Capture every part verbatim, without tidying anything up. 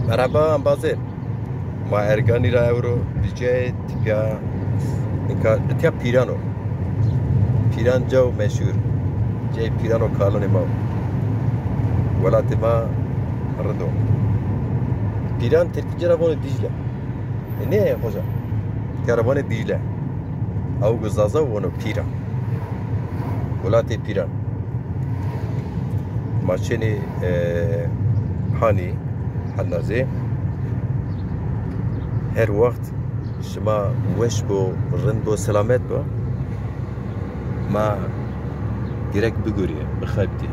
Merheba embazê. Ma Erganî ra ewro vîcayê tipya, nika itya Pîran o. Pîran caw meşhur. Cayê Pîran o, kalonê ma o. Welatê ma rind o. Pîran tirkî ci ra vono Dîcle. E, nê xoca. Tirkî ra vanê Dîcle. Aw go Zaza vono Pîran. Welatê Pîran. Ma şenê, e, Hanî, Helnazê. Her wext şima weş bo, rind bo, selamet bo. Ma gerek bigurîye, bixebitîye.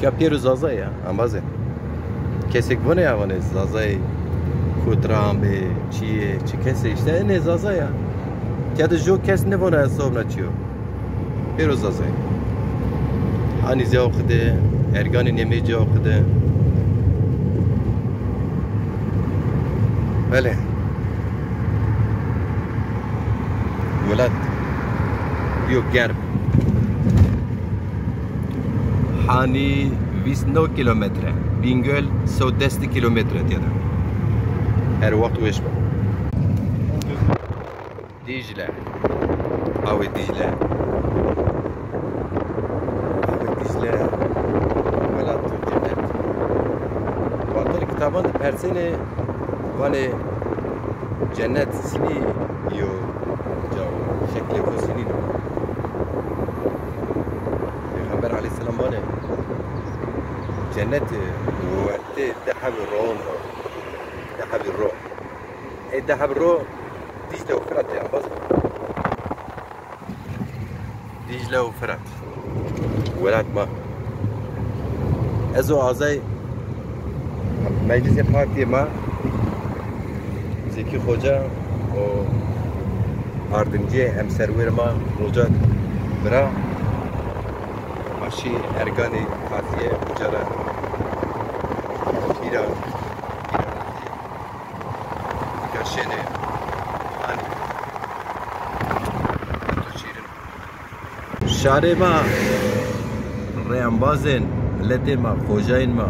Ya pêro Zaza ya, embazê. Kesêk vone ya, vanê Zazayê, kot ra amê, çi yê, çi kesê, îşte enê Zaza ya. Ya de jo kes nêvona ez sobna çi yo. Pêro Zazayê. Hanî zî aw qide, Erganî nêmeyî zî aw qide. Belê. Welat bîyo germ. Hanî vîst new kîlometre, Bîngöl sey û des kîlometre têde. Her wext weş be. Dîcle. Awê Dîcle. Awê Dîcle. Welato cennet. Wextê kitaban de persenê, vanê cennet sinî yo, ca şeklê xo sinî no. Peyxamber aleyhîsselam vanê, cennet wertê di hebî roon o. Di hebî ro. Ey di hebî ro Dîcle û Firat ya, embaz. Dîcle û Firat. Welat ma. Ez o azay meclisê partiyê ma, Zekî Xoca û ardimcîyê hemserwerê ma Xoca Bira, ma şî Erganî tazîye uca ra bîra, bîra razî. Nika şenê Hanî. Şarê ma, rê embazên, miletê ma, xocayên ma,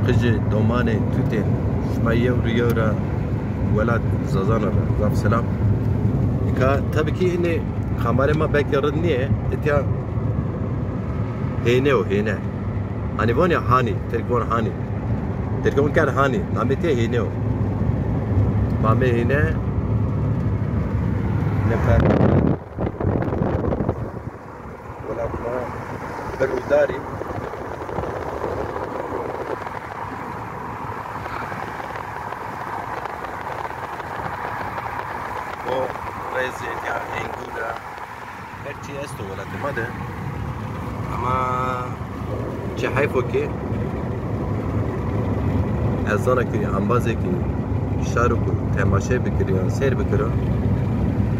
qicê, domanê, tutên, şima yew rê yew ra welat Zazana ra zaf selam. Nika tabî kî înê kamerê ma belkî rind nîyê, itya hêne o, hêne. Hanî von ya Hanî, Tirk von Hanî. Tirk von ker Hanî, namê tê Hêne o. Mamê Hêne, nefer. Welat ma bir û darî. O rêzê ya hêngû ra. Her çî esto welatê ma de. Ama çi heyf o ki ez zana ki embazê ki şaro ku temaşe bikiro yan seyr bikiro,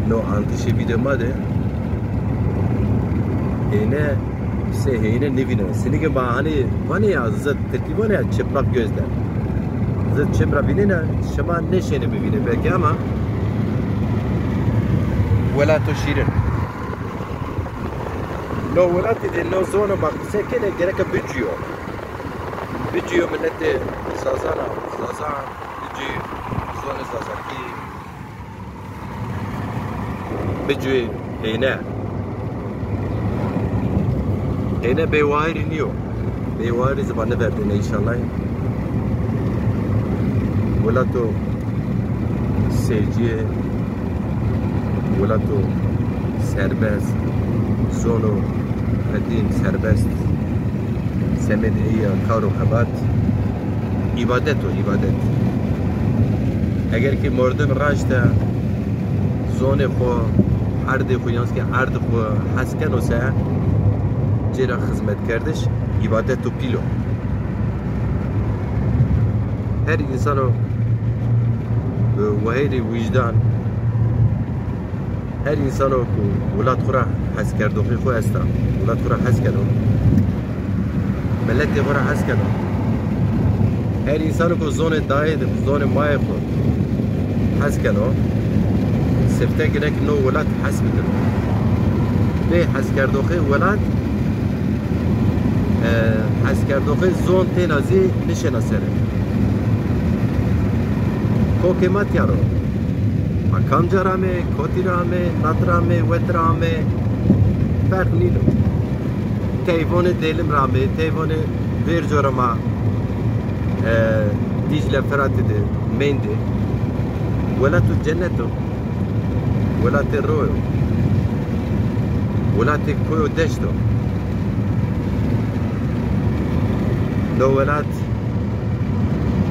no antişê vîdeo ma de hêne, se hêne nivîne. Sinîke ma hanî vanê ya zit Tirkî vanê ya çıplak gözle. Zit çim ra vînena, şima nêşenê bivînê belkî ama welato şîrin. No welatî de no zono ma qise kenê gereke bicîyo. Bicîyo miletê Zazana, Zaza bicî, zonê Zazakî bicî hêne. Hêne bêwayirî nîyo. Bêwayirî zî va nêverdêne înşallah. Welato seycîye, welato serbest, zono qedîm serbest, semedê ey ya kar û xebat, îbadet o, îbadet. Eger ki merdim raşte zonê xo, erdê xo, yan ki erdê xo hes keno se, cêra xizmetkerdiş îbadeto pîl o. Her însano, e, wahêrê wijdan, her însano ku welat xo ra heskerdoxê xo esta, welat xo ra hes keno, miletê xo ra hes keno. Her însano ku zonê dayê de, zonê mayê xo hes keno, sifte gerek no welat hes bikiro. Bê heskerdoxê welat, e, heskerdoxê zon têna zî nişêna serê. Okê, ma tiya ro. Ma kamca ra ame, kotî ra ame, nat ra ame, wet ra ame, ferq nîno. Tey vone Dêlim ra ame, tey vone vêrco ra ma, e, Dîcle Firatî de mendê. Welato cennet o. Welatê ro yo. Welatê koy û deşt o. No welat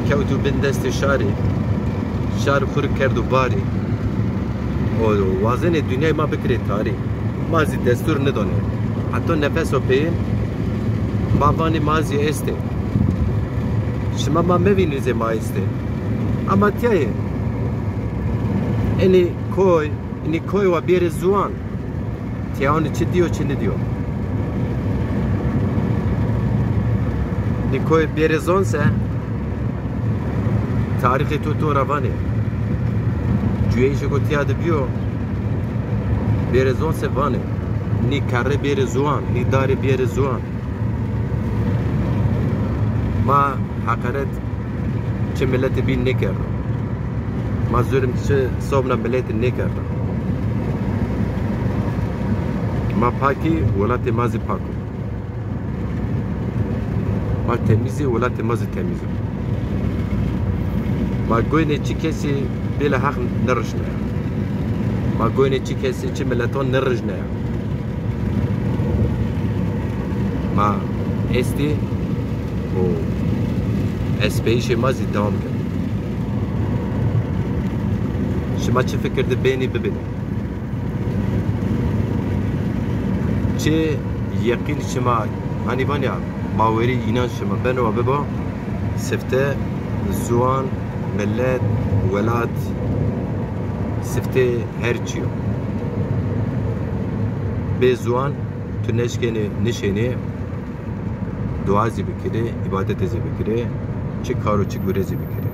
kewto bin destê şarî. Şar xwu rê kerdo barî. O wazenê dinyayê ma bikirê tarî. Ma zî destûr nidonê. Heto nefeso peyên ma vanê ma zî estê. Şima ma mevînî zê ma estê. Ama tîya yê. Enê koy, enê koy wa bêrê ziwan. Tîya onî çi dîyo, çi nidîyo. Nî koy bêrê zon se, tarîxê to to ra vanê. Cuyeyîşêko tîya de bîyo, bêrê zon se vanê. Nî kerrê bêrê ziwan, nî darê bêrê ziwan. Ma heqaret çi miletî bîn nêkerdo. Ma zulm çi sobna miletî nêkerdo. Ma pakî, welatê ma zî pak o. Ma temîz ê, welatê ma zî temîz o. Ma goynê çi kesî bêle heq nirişnaya. Ma goynê çi kesî, çi miletan nirişnaya. Ma estî û espeyîşê ma zî dewam keno. Şima çi fikir de benî bibinê. Çi yeqîn şima, hanî vanya, bawerî, înanc şima beno wa bibo, sifte ziwan, milet, welat, sifte her çî yo. Bê ziwan tu neşkenê nişênê dua zî bikirê, îbadetê zî bikirê, çi kar û çi gure zî bikirê.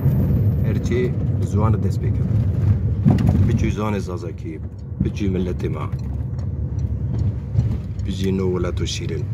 Her çî ziwan de dest pê keno. Biçûy ziwanê zazakî, biçûy miletê ma, biçûy no welato şîrin.